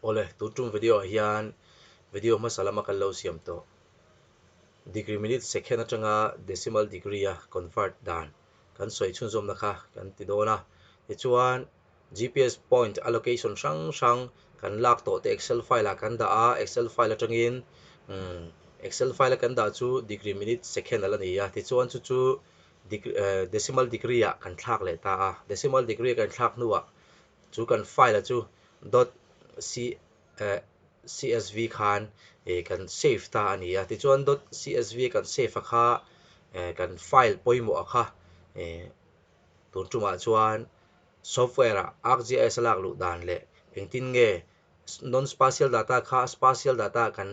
Awle, tun tum video ah hian video hmasa lama kan lo siam tawh degree minute second atanga decimal degree a convert dan kan sawi chhunzawmna kha kan ti dawn a. Tichuan GPS point a location hrang hrang kan lak tawh te excel file ah kan dah a, excel file atangin excel file a kan dah chu degree minute second a la ni a, tichuan chu chu decimal degree ah kan thlak leh ta a, decimal degree a kan thlak hnuah chu kan file a chu dot csv khan kan save ta a ni a, tichuan dot csv kan save a kha kan file pawimawh a kha tun tumah chuan software ah ArcGIS a lak luh dan leh engtin nge non spatial data kha spatial data kan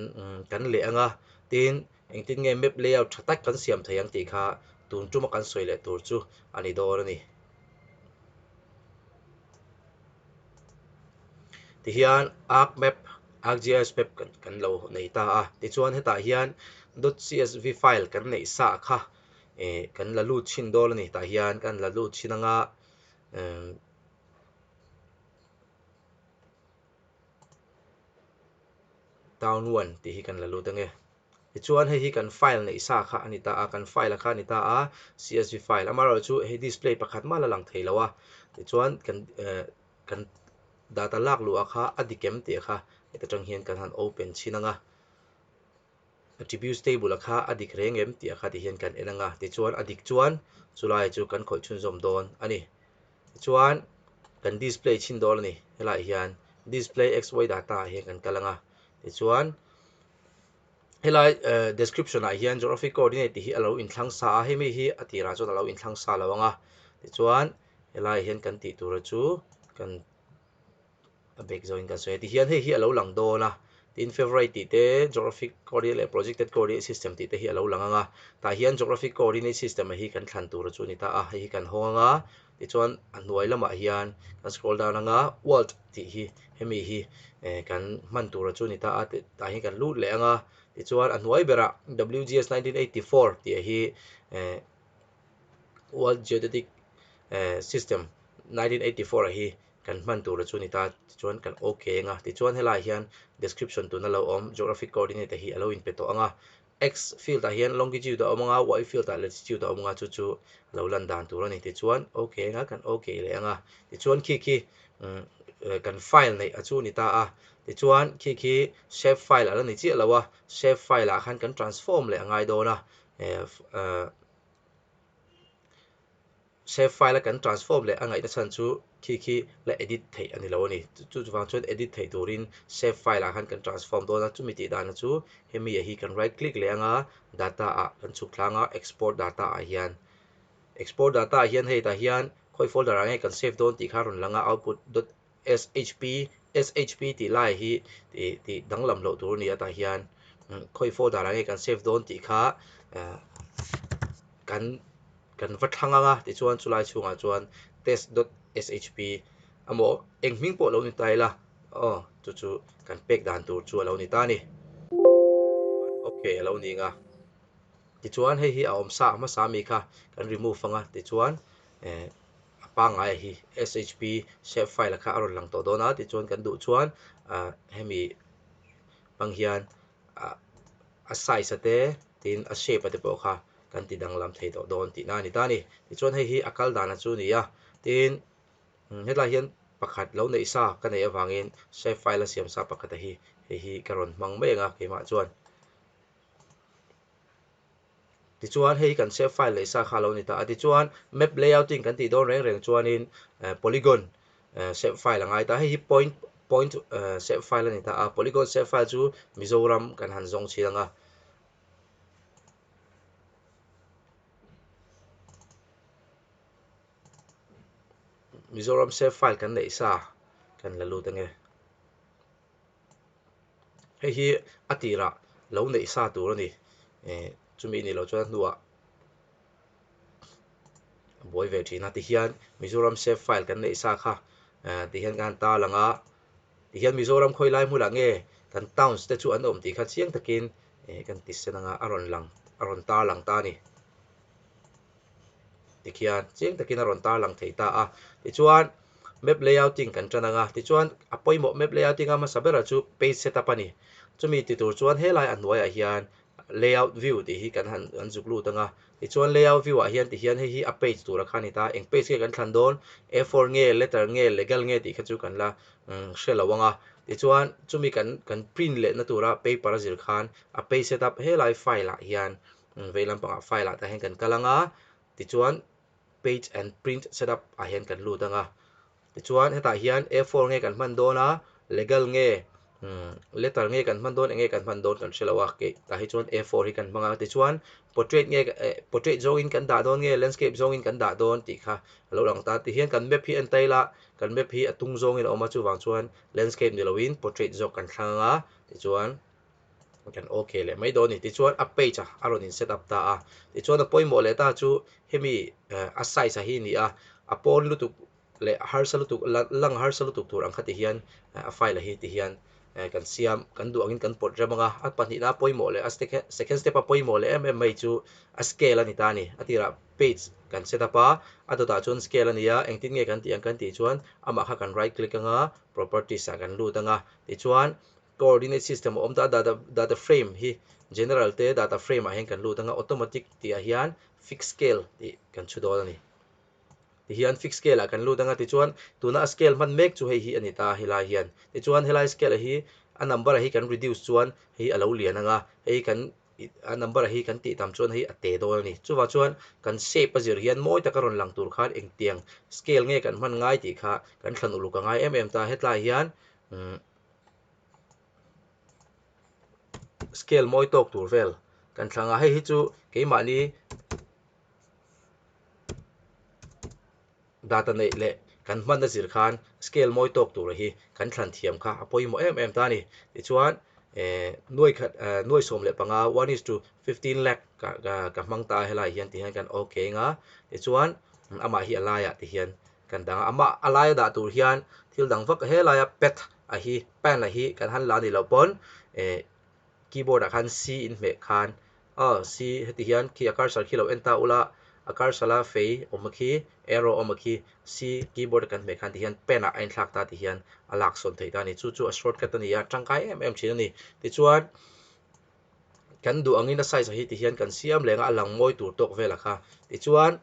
kan leh anga tin engtin nge map layout tha tak kan siam thei ang tih kha tun tuma kan sawi leh tur chu a ni dawn a ni. Tihian ArcMap, ArcGIS map kan lo nei ta a, tichuan hetah hian dot csv file kan neih sa kha eh kan la lut chhin dawn a ni tah hian kan la lut chhin anga eh town one tih hi kan la lut ange. Tichuan hei hi kan file neih sa kha a ni ta a, kan file a kha a ni ta a, csv file. Amaherawhchu hei display pakhat mah la lang thei lo a, tichuan kan eh kan data lak luh ah kha a dik em tih kha heta tang hian kan han open chhin ang a, attributes table ah kha a dik reng em tih kha ti hian kan en ang a, tichuan a dik chuan chulai chu kan khawih chhunzawm dawn a ni. Tichuan kan display chhin dawn a ni, helaiah hian display xy data ah hian kan kal ang a, tichuan. Helai description ah hian geographic coordinate tih hi a lo inthlang sa a, hemi hi a tirah chuan a lo inthlang sa lo ang a, tichuan helaiah hian kan tih tura chu kan a bek zawhin kan sawi a, tihian hei hi a lo lang dawn a, tin favorite tih te geographic coordinate leh projected coordinate system tih te hi a lo lang ang a, tah hian geographic coordinate system a hi kan thlan tura chu a ni ta a, hei hi kan hawng ang a, Tichuan a hnuai lamah hian kan scroll down anga world tih hi hemi hi kan hman tura chu a ni ta a tah hian kan lut leh anga tichuan a hnuai berah WGS 1984 tih hi World Geodetic System 1984 ah hi kan hman tura chu a ni ta tichuan kan ok anga tichuan helaiah hian description tuna lo awm geographic coordinate hi a lo inpe tawh anga. X field ah hian longitude a awm anga, Y field ah latitude a awm anga chu chu a lo lan dan tur a ni. Tichuan ok anga kan ok leh anga tichuan khi khi kan file neih a chu a ni ta a. Tichuan khi khi shape file a la ni chiah lo a, shape file ah khan kan transform leh a ngai dawn a. Save file a kan transform leh a ngaihna chhan chu khi khi la edit theih a ni lo a ni. Chu chuvang chuan edit theih turin save file ah khan kan transform dawn a, chumi tih dana chu hemi ah hi kan right click leh anga data ah kan chhuk thlang a, export data ah hian export data ah hian hei tah hian khawi folder ah nge kan save dawn tih kha a rawn lang a, output dot shp shp tih lai hi tih tih danglam loh tur a ni a tah hian khawi folder ah nge kan save dawn tih kha kan kan va thlang ang a tichuan chulai chhungah chuan test dot shp emaw eng hming pawh lo ni ta ila aw chu chu kan pek dan tur chu a lo ni ta a ni ok a lo ni ang a tichuan hei hi a awm sa hmasa ami kha kan remove ang a tichuan eh a pangngai hi shp shape file kha a rawn lang tawh dawn a tichuan kan duh chuan ah hemi hmang hian ah a size a te tin a shape a te pawh kha kan ti danglam thei tawh dawn tihna a ni ta a ni. Tichuan hei hi a kal dana chu a ni a, tin hetlai hian pakhat lo neih sa ka neih avangin shape file a siam sa pakhat a hi hei hi ka rawn hmang mai ang a keimah chuan. Tichuan hei hi kan shape file neih sa kha a lo ni ta a, tichuan map layouting kan tih dawn reng reng chuanin polygon shape file a ngai ta, hei hi point point shape file a ni ta a, polygon shape file chu Mizoram kan han zawng chhin ang a. Mizoram shape file kan neih sa kan la lut ange. Hei hi a tirah lo neih sa tur a ni. Eh chumi nih loh chuan a hnuah a buai ve thin a. Tihian Mizoram shape file kan neih sa kha eh tihian kan han tar lang a. Tihian Mizoram khawi lai hmunah nge kan towns te chu an awm tih kha chiang takin eh kan ti sen anga a rawn lang a rawn tar lang ta a ni. Tikhian chiang takin a rawn tar lang thei ta a. Tichuan. Map layouting kan tan anga, tichuan a pawimawh map layouting a hmasa berah chu page setup a ni. Chumi ti tur chuan helai a hnuaiah hian layout view tih hi kan han kan zuk lut anga, tichuan layout view ah hian ti hian hei hi a page tura kha a ni ta, eng page nge kan thlan dawn, A4 nge letter nge legal nge tih kha chu kan la hre lo anga, tichuan chumi kan kan print lehna tura paper a zir khan a page setup helai file ah hian vei lampangah file ah tah hian kan kal anga, tichuan page and print setup ah hian kan lut anga, tichuan hetah hian A4 nge kan hman dawn a, legal nge letter nge kan hman dawn eng nge kan hman dawn kan hre lo a, kei tah hi chuan A4 hi kan hmang a, tichuan portrait nge portrait zawngin kan dah dawn nge landscape zawngin kan dah dawn tih kha a lo lang ta, tihian kan map hi en ta ila kan map hi a tung zawngin a awm a, chuvang chuan landscape ni loin portrait zawk kan thlang anga, tichuan kan ok leh mai dawn a ni. Tichuan a page a a rawn in set up ta a, tichuan a pawimawh leh ta chu hemi a size a hi a ni a, a pawn lutuk leh harsa lutuk lang harsa lutuk tur ang kha ti hian a file a hi ti hian kan siam kan duh angin kan pawt rem ang a, a pahnihna a pawimawh leh a second step a pawimawh leh em em mai chu a scale a ni ta a ni. A tirah page kan set up a, a dawtah chuan scale a ni a, engtin nge kan tih ang kan tih chuan amah kha kan right click ang a, properties ah kan lut ang a, tichuan Coordinate system a awm ta a, data data frame hi general te data frame ah hian kan lut anga automatic tih ah hian fixed scale tih kan chhu dawn a ni. Tihian fixed scale ah kan lut anga tichuan tuna a scale hman mek chu hei hi a ni ta helai hian. Tichuan helai scale ah hi a number ah hi kan reduce chuan hei a lo lian anga hei kan a number ah hi kan tih tam chuan hei a te dawn a ni. Chuvang chuan kan shape a zir hian mawi taka rawn lang tur khan engtiang scale nge kan hman ngai tih kha kan thlan uluk a ngai em em ta. Hetlai hian Scale mawi tawk tur vel kan thlang a, hei hi chu keimahni data neih leh kan hmanna zir khan scale mawi tawk tur hi kan thlan thiam kha a pawimawh em em ta a ni. Tichuan eh nuai khat eh nuai 15 one is to 15 lakh ka ka hmang ta a helai hian tihian kan okay anga tichuan amah hi a laiah tihian Kan dang a, amah a laia dah tur hian thil dang vak helaia pet a hi pen a hi kan han la a nih loh pawn eh keyboard ah khan C in hmeh khan aw C heti hian khi a cursor khi lo en ta ula a cursor a fei awm a khi arrow awm a khi C keyboard a kan hmeh khan ti hian pen ah a inthlak ta ti hian a lak sawn theih ta a ni chu chu a shortcut a ni a tangkai em em thin a ni tichuan kan duh angin a size ah hi tihian kan siam leng a, a lang mawi tur tawk vel a kha. Tichuan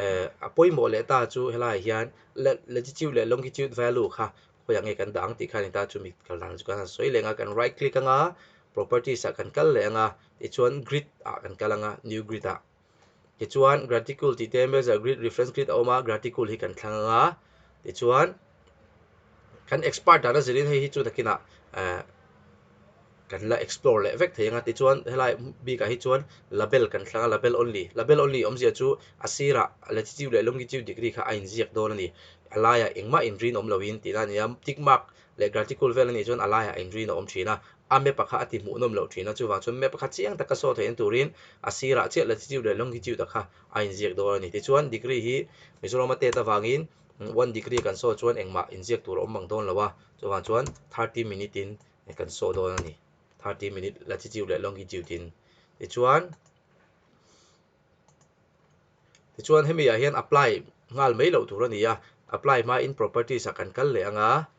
eh a pawimawh leh ta chu helaiah hian latitude leh longitude value kha khawiah nge kan dah ang tih kha a ni ta, chumi kal dan chu kan han sawi leng a, kan right click anga properties ah kan kal leh anga tichuan grid ah kan kal anga new grid ah. Tichuan graticule tih te measure grid reference grid a awm a graticule hi kan thlang anga tichuan kan expert dan a zirin hei hi chu nakinah eh kan la explore leh vek thei anga tichuan helai bikah hi chuan label kan thlang a label only label only awmzia chu a sirah latitude leh longitude degree kha a inziak dawn a ni a laiah engmah inrin awm loin tihna a ni a tick mark leh graticule vel a nih chuan a laiah inrin a awm thin a a map a kha a ti hmuhnawm loh thin a chuvang chuan map kha chiang taka saw theihna turin a sirah chiah latitude leh longitude a kha a inziak dawn a ni tichuan degree hi Mizoram a tet avangin one degree kan saw chuan engmah inziak tur a awm mang dawn lo a chuvang chuan 30 minute in kan saw dawn a ni 30 minute latitude leh longitude in tichuan tichuan hemi ah hian apply nghal mai loh tur a ni a apply hma in properties ah kan kal leh anga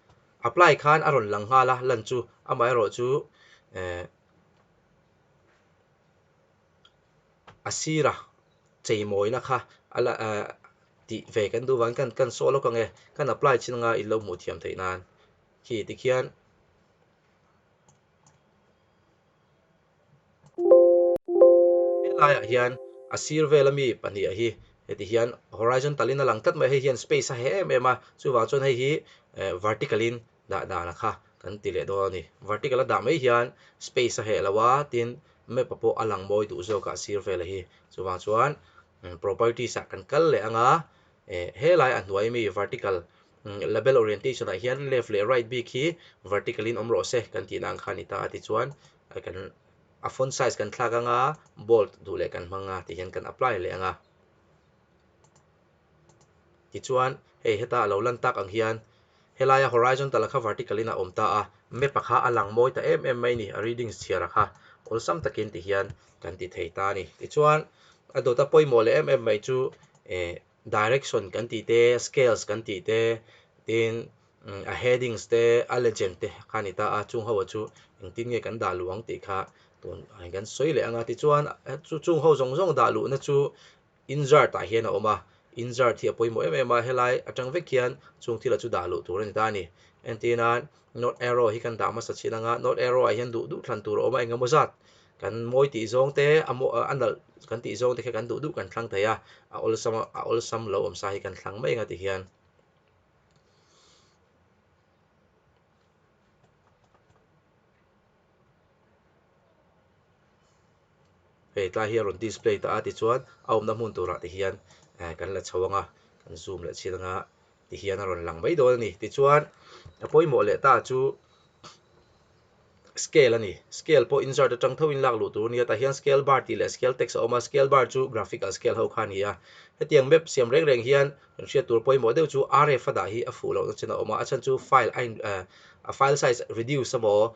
apply khan a rawn lang nghal a lan chu amaherawh chu eh a sira cheimawina kha a la eh tih ve kan duh vangin kan kan saw lawk ange kan apply chin anga in lo hmuh thiam theih nan khi tikhian Helaiah hian a sir vel ami pahnih hi heti hian horizontal in a lang tlat mai a, hei hian space a heh em em a, chuvang chuan hei hi vertical in dah dan a kha kan ti leh dawn a ni. Vertical a dah mai hian space a heh lo a, tin map ah pawh a lang mawi duh zawk a a sir vel hi, chuvang chuan properties ah kan kal leh ang a, helai a hnuai ami vertical Label orientation ah hian left leh right bik hi vertical in awm rawh se kan tihna ang kha a ni ta a tichuan kan a font size kan thlak anga bold duh leh kan hmang a tihian kan apply leh anga tichuan hei heta a lo lan tak ang hian helaia horizontal a kha vertical in a awm ta a map a kha a lang mawi ta em em mai a ni a readings chhiar a kha awlsam takin tihian kan ti thei ta a ni tichuan a dawt a pawimawh leh em em mai chu eh Direction kan tih te, scales kan tih te, Tin, a headings te, a legend te kha a ni ta a, chung ho chu engtin nge kan dah luh ang tih kha tun kan sawi leh ang a. Tichuan, chung ho zawng zawng dah luhna chu Insert ah hian a awm a, insert hi a pawimawh em em a, helai atang vek hian chung thil ah chu dah luh tur a ni ta a ni. Entir nan North Arrow hi kan dah hmasa chin anga North Arrow ah hian duh duh thlan tur a awm a, engemaw zat kan mawi tih zawng te, a a nalh kan tih zawng te kha kan duh duh kan thlang thei a, a awlsam a awlsam lo awm sa hi kan thlang mai anga ti hian. Hei tlai hi a rawn display ta a tichuan a awmna hmun turah te hian kan la chho ang a, kan zoom leh chhin ang a tihian a rawn lang mai dawn a ni. Tichuan a pawimawh leh ta chu scale a ni. Scale pawh insert atang tho in lak luh tur a ni a, tah hian scale bar tih leh scale text a awm a, scale bar chu graphical scale ho kha a ni a. Hetiang map siam reng reng hian kan hriat tur pawimawh deuh chu RF a dah hi a fuh lohna chin a awm a, a chhan chu file a in a file size reduce emaw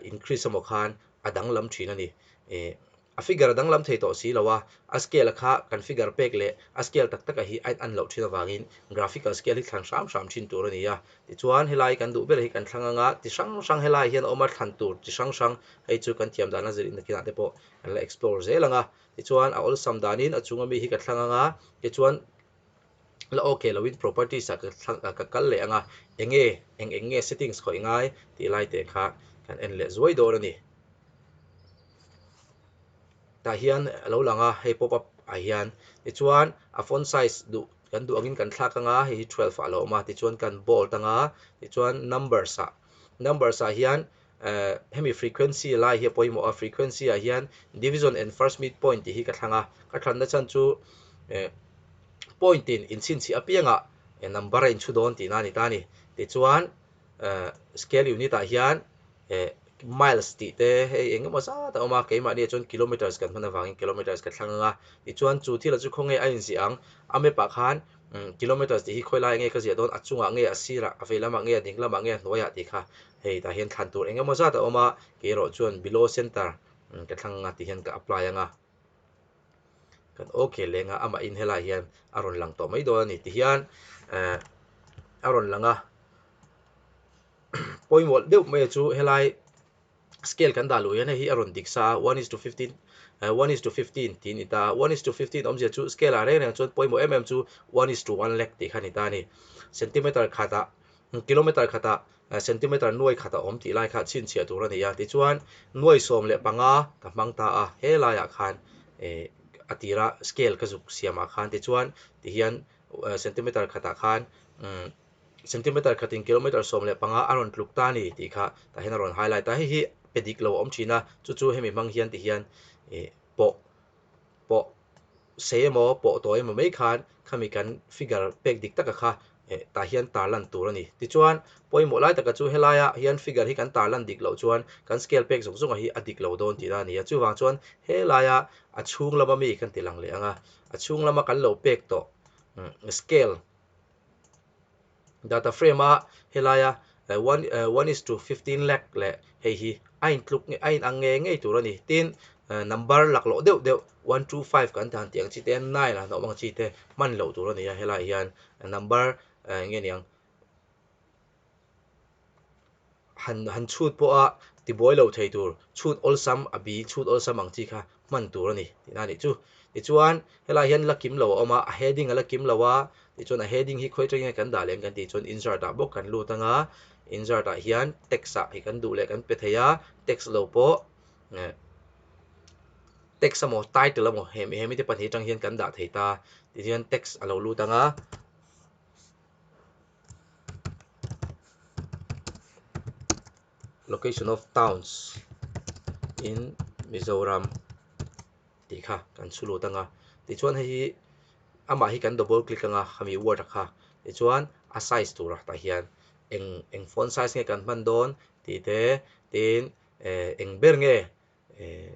increase emaw khan a danglam thin a ni. Ih a figure a danglam thei tawh si lo a, a scale a kha kan figure pek leh a scale tak taka hi a in an loh thin avangin graphical scale hi thlan hram hram thin tur a ni a. Tichuan helai kan duh ber hi kan thlang anga ti hrang hrang helai hian a awm a thlan tur chi hrang hrang hei chu kan thiam dana zir in nakinah te pawh kan la explore zel ang a. Tichuan a awlsam danin a chunga mi hi ka thlang anga tichuan la ok loin properties ah ka thlang ka kal leh anga enge eng eng nge settings khawih ngai tih lai te kha kan en leh zuai dawn a ni. Tah hian a lo lang a hei pop up ah hian tichuan a font size duh kan duh angin kan thlak anga hei hi 12 ah a lo awm a tichuan kan bold anga tichuan numbers ah numbers ah hian eh hemi frequency lai hi a pawimawh a frequency ah hian division and first mid point tih hi ka thlang a ka thlanna chhan chu eh point in inchhinchhiah apiangah eh number a inchhu dawn tihna a ni ta a ni tichuan eh scale unit ah hian eh miles tih te hei eng emaw zat a awm a keimahni ah chuan kilometers kan hman avangin kilometers ka thlang ang a tichuan chu thil ah chu khawnge a inziah ang a map ah khan kilometers tih hi khawi lai nge ka ziah dawn a chungah nge a sirah a vei lamah nge a ding lamah nge a hnuaiah tih kha hei tah hian thlan tur eng emaw zat a awm a kei erawh chuan below center ka thlang ang a tih hian ka apply ang a kan ok leng a amah in helai hian a rawn lang tawh mai dawn a ni tihian eh a rawn lang a pawimawh deuh mai chu helai scale kan dah luh hian hei hi a rawn dik sa a one is to 15 one is to 15 tih a ni ta a one is to 15 awmzia chu scale ah reng reng chuan pawimawh em em chu one is to one lakh tih kha a ni ta a ni centimeter khatah kilometer khatah centimeter nuai khat a awm tih lai kha chhinchhiah tur a ni a tichuan nuai 15 ka hmang ta a he laiah khan eh a tira scale ka zuk siamah khan tichuan tihian centimeter khatah khan centimeter khatin kilometer 15 a rawn tluk ta a ni tih kha tah hian a rawn highlight a hei hi pe dik lo a awm thin a chu chu hemi hmang hian tihian ih pawh pawh sei emaw pawh tawi emaw mai khan khami kan figure pek dik taka kha eh tah hian tarlan tur a ni tichuan pawimawh lai taka chu helaia hian figure hi kan tarlan dik loh chuan kan scale pek zawng zawng hi a dik lo dawn tihna a ni a chuvang chuan helaia a chhung lama mi kan ti lang leh ang a a chhung lama kan lo pek tawh scale data frame a helaia one one is to 15 lakh leh hei hi a intluk a in ang ngei ngei tur a ni tin number laklawh deuh deuh 1 2 5 kan han tih ang chi te 9 han awm ang chi te hman loh tur a ni a helaiah hian number eng nge niang han han chhut pawha tibuai lo thei tur chhut awlsam a bi chhut awlsam ang chi kha hman tur a ni tihna a nih chu. Tichuan helaiah hian la kim lo a awm a, a heading a la kim lo a, tichuan a heading hi khawi atangin nge kan dah leh ang kan tih chuan insert ah bawk kan lut ang a, insert ah hian text ah hi kan duh leh kan pe thei a, text lo pawh eh text emaw title emaw he mite pahnih atang hian kan dah thei ta, tichuan text a lo lut ang a. Location of towns in Mizoram tih kha kan chhu lut ang a tichuan hei hi amah hi kan double click ang a khami word a kha tichuan a size turah tah hian eng eng font size nge kan hman dawn tih te tin eh eng ber nge eh.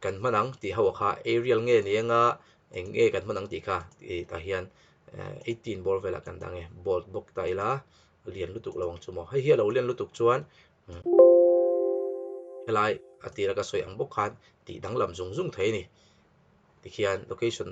Kan hman ang tih ho kha Arial nge ni anga eng nge kan hman ang tih kha tih tah hian 18 bawr velah kan dang e bold bawk ta ila a lian lutuk lo ang chu maw hei hi a lo lian lutuk chuan helai a tira ka sawi ang bawk khan tih danglam zung zung thei a ni tikhian location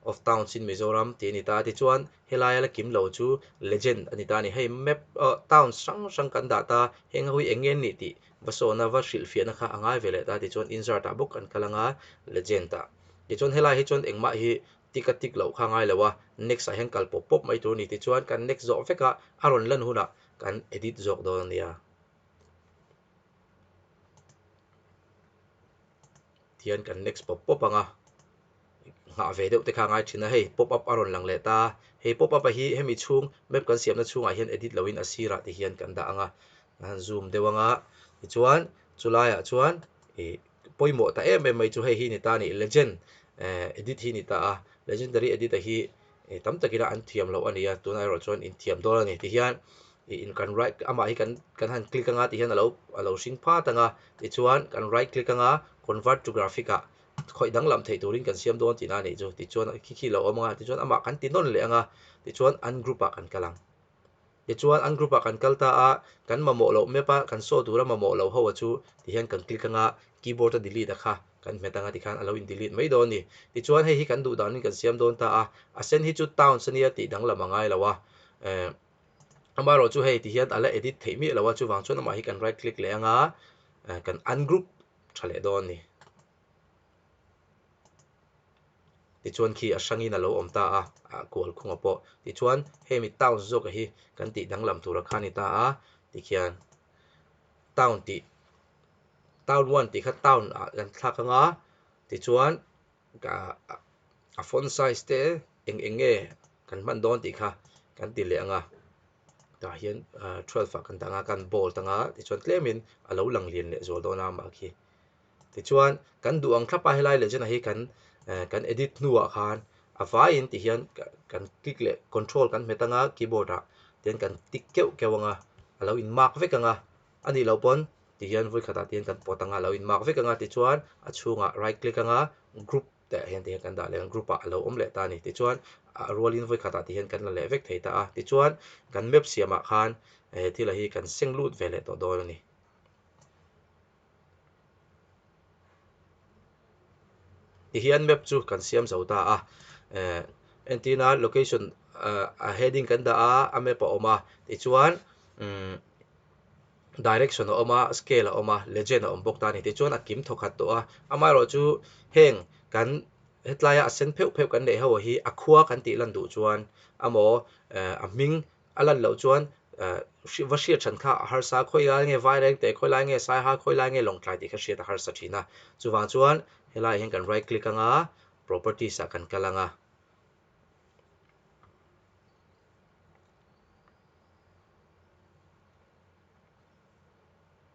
of towns in Mizoram tih a ni ta a, tichuan helaia la kim lo chu legend a ni ta a ni. Hei map ah towns hrang hrang kan dah ta, heng ho hi eng nge an nih tih va sawna va hrilhfiahna kha a ngai ve leh ta, tichuan insert ah bawk kan kal anga legend ah. Tichuan helai hi chuan engmah hi tick a tick loh kha a ngai lo a, next ah hian kal pawp pawp mai tur a ni. Tichuan kan next zawh vek a, a rawn lan hunah kan edit zawk dawn a nia. Tihian kan next pawp pawp ang a, nghah ve deuh te kha a ngai thin a, hei pop up a rawn lang leh ta, hei pop up a hi hemi chhung map kan siamna chhungah hian edit loin a sirah ti hian kan dah ang a, kan han zoom deuh ang a, tichuan chulaiah chuan ih pawimawh ta em em mai chu hei hi ni ta a ni legend eh edit hi ni ta a, legendary edit a hi ih tam takin an thiam loh a ni a, tunah erawh chuan inthiam dawn a ni tihian ih in kan right amah hi kan kan han click anga tihian alo alo hring phat anga tichuan kan right click anga convert to graphic ah khawih danglam theih turin kan siam dawn tihna a nih chu tichuan khi khi lo awm anga tichuan amah kan ti nawn leh anga tichuan ungroup ah kan kal ang tichuan ungroup ah kan kal ta a kan mamawh loh map a kan saw tura mamawh loh ho a chu tihian kan click anga keyboard a delete a kha kan hmet anga tikhan a lo in delete mai dawn a ni. Tichuan hei hi kan duh danin kan siam dawn ta a, a sen hi chu towns ania tih danglam a ngai lo a, eh amaherawh chu hei tihian a la edit theih miah lo a, chuvang chuan amah hi kan right click leh anga eh kan ungroup tha leh dawn a ni. Tichuan khi a hrangin a lo awm ta a, a kual khunga pawh. Tichuan hemi towns zawka hi kan tih danglam tura kha a ni ta a, tikhian town tih Town one tih kha town ah kan thlak anga tichuan a font size te eng eng nge kan hman dawn tih kha kan ti leh anga tah hian 12 ah kan dah anga kan bold anga tichuan tlemin a lo lang lian leh zual dawn a amah khi tichuan kan duh ang thlap a helai legend ah hi kan kan edit hnuah khan a vaiin ti hian kan click leh control kan hmet anga keyboard ah tian kan tick keuh keuh anga a lo in mark vek anga A nih loh pawn ti hian vui khatah te hian kan pawt anga a lo in mark vek anga tichuan a chhungah right click anga group te ah hian ti hian kan dah leh ang group ah a lo awm leh ta a ni tichuan a rualin vui khatah ti hian kan la leh vek thei ta a tichuan kan map siamah khan he thil a hi kan seng lut ve leh tawh dawn a ni. Tihian map chu kan siam zo ta a eh entirna location a heading kan dah a a map a awm a tichuan umm direction a awm a scale a awm a legend a awm bawk ta a ni tichuan a kim thawkhat tawh a amaherawhchu heng kan hetlaia a sen pheuh pheuh kan neih ho hi a khua kan tih lan duh chuan amaw eh a hming A lan loh chuan va hriat hran kha a harsa a, khawi lai nge Vairengte, khawi lai nge Saiha, khawi lai nge Lawngtlai tih kha hriat a harsa thin a. Chuvang chuan helaiah hian kan right click anga properties ah kan kal anga.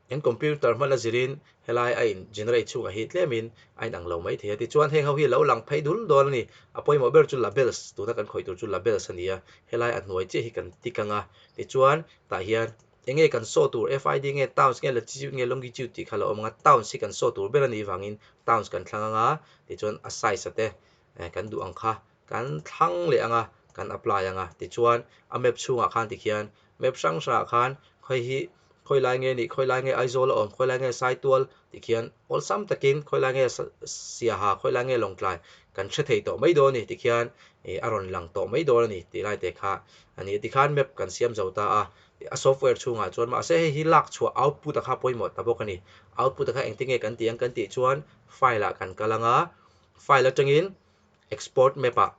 Kan computer hman a zirin helai a in generate chhungah hi tlemin a inang lo mai thei a. Tichuan heng ho hi lo lang phei dul dawn a ni. A pawimawh ber chu labels, tuna kan khawih tur chu labels a ni a. Helai a hnuai chiah hi kan tick anga. Tichuan tah hian eng nge kan saw tur FID nge towns nge latitude nge longitude tih kha lo awm anga towns hi kan saw tur ber a nih vangin towns kan thlang anga tichuan a size a te kan duh ang kha kan thlang leh anga kan apply anga. Tichuan a map chhungah khan tikhian Map hrang hrangah khan khawi hi khawi lai nge nih, khawi lai nge Aizawl a awm, khawi lai nge Saitual tih khian awlsam takin khawi lai nge Siaha, khawi lai nge Lawngtlai kan hre thei tawh mai dawn a ni tih khian ih a rawn lang tawh mai dawn a ni tih lai te kha a ni. Tikhan map kan siam zo ta a, a software chhungah chuan mahse hei hi lak chhuah output a kha pawimawh ta bawk a ni. Output a kha engtin nge kan tih ang kan tih chuan file ah kan kal ang a, file atangin export map ah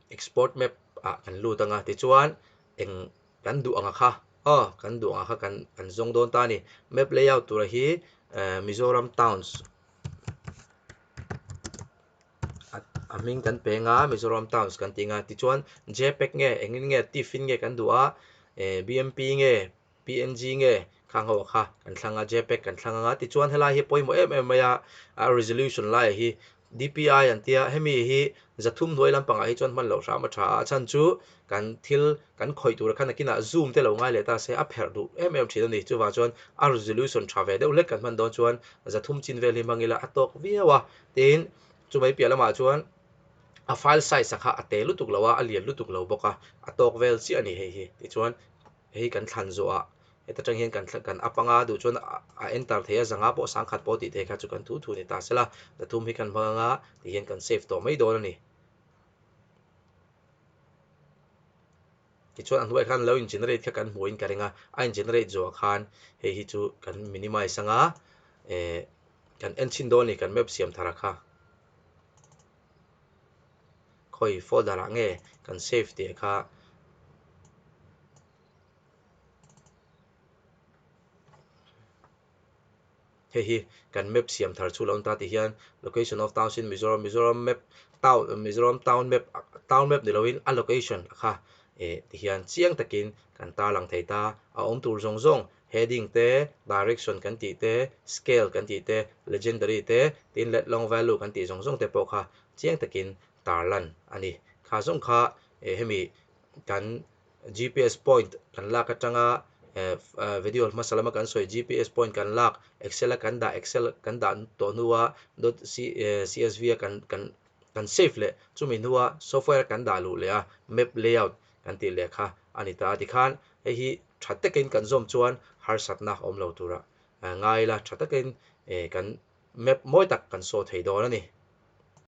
export map ah kan lut anga tichuan eng kan duh anga kha aw kan duh anga kha kan kan zawng dawn ta a ni map layout tura hi eh Mizoram towns a hming kan pe anga Mizoram towns kan tih anga tichuan jpeg nge engin nge tiff in nge kan duh a eh bmp nge PNG nge khang ho kha kan thlang a, jpeg kan thlang anga tichuan helai hi pawimawh em em mai a, a resolution laiah hi DPI an tia hemi hi zathum hnuai lampangah hi chuan hman loh hram a tha a, a chhan chu kan thil kan khawih tura khan nakinah zoom te lo ngai leh ta se a pherh duh em em thin a ni, chuvang chuan a resolution tha ve deuh hlek kan hman dawn chuan zathum chin vel hi hmang ila a tawk viau a, tin chumai piah lamah chuan a file size a kha a te lutuk lo a, a lian lutuk lo bawk a, a tawk vel chiah a ni hei hi tichuan. Hei kan thlan zawhah heta tang hian kan kan up anga duh chuan a enter thei a zanga pawh sangkhat pawh tih thei kha chu kan thu thu ni ta sela pathum hi kan hmang anga tihian kan save tawh mai dawn a ni. Tichuan a hnuaiah khan lo in generate kha kan hmuhin ka ring a, a in generate zawhah khan hei hi chu kan minimize anga eh kan en chhin dawn a ni kan map siam thar a kha. Khawi folder ah nge kan save tih kha. Hei hi kan map siam thar chu lo ni ta tih hian location of towns in Mizoram, Mizoram map town Mizoram town map town map ni loin a location a kha eh ti hian chiang takin kan tarlang thei ta. A awm tur zawng zawng heading te, direction kan tih te, scale kan tih te, legendary te, tin let long value kan tih zawng zawng te pawh kha chiang takin tarlan a ni. Kha zawng kha eh hemi kan GPS point kan lak atanga video hmasa lama kan sawi GPS point kan lak Excel a kan dah Excel kan dah tawh hnua dot CSV a kan kan kan save leh chumi hnua software kan dah luh leh a map layout kan tih leh kha a ni ta a tikhan hei hi tha takin kan zawm chuan harsatna awm lo tura ngai ila tha takin kan map mawi tak kan saw thei dawn a ni.